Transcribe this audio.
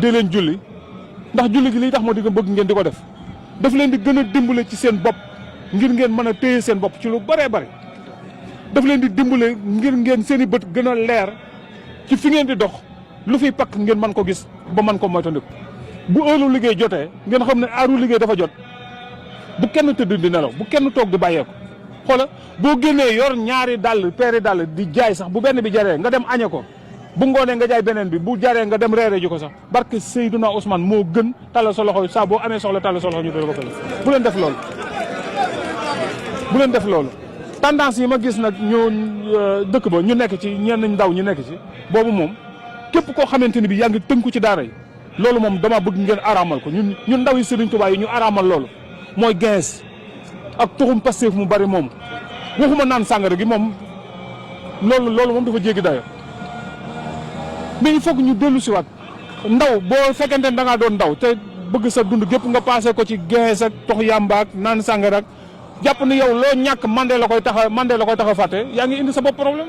dee leen julli ndax julli gi liy tax moo di bëgg ngeen di ko def daf leen di gën a dimbale ci seen bopp ngir ngeen mën a téye seen bopp ci lu bëree bëri daf leen di dimbale ngir ngeen seen i bët gën a leer ci fi ngeen di dox lu fiy pakk ngeen mën ko gis ba mën ko moytandiku bu heure liggéey jotee ngeen xam ne aaru liggéey dafa jot bu kenn tëdd di nelaw bu kenn toog di bàyyeeku xoola boo génnee yor ñaari dàll peeri dàll di jaay sax bu benn bi jaree nga dem añe ko bu ngoonee nga jaay beneen bi bu jaree nga dem reere ji ko sax barke Seydina Ousmane moo gën talal sa loxo saa boo amee soxla talal sa loxo ñu doon ko fay bu leen def loolu bu leen def loolu tendance yi ma gis nag ñu dëkk ba ñu nekk ci ñenn ndaw ñu nekk ci boobu moom képp koo xamante ni bi yaa ngi tënku ci daara yi loolu moom dama bëgg ngeen araamal ko ñun ndaw yi Serigne Touba yi ñu araamal loolu mooy gens ak tuxum Pastef mu bari moom waxuma naan sàngara gi moom loolu moom dafa jéggi dayo mais il faut que ñu dellu si waat ndaw boo fekkente ne da ngaa doon ndaw te bëgg sa dund gépp nga passé ko ci gens ak tox yàmbaak naan sàngara ak jàpp ni yow loo ñàkk mandé la koy tax a fàtte yaa ngi indi sa bopp problème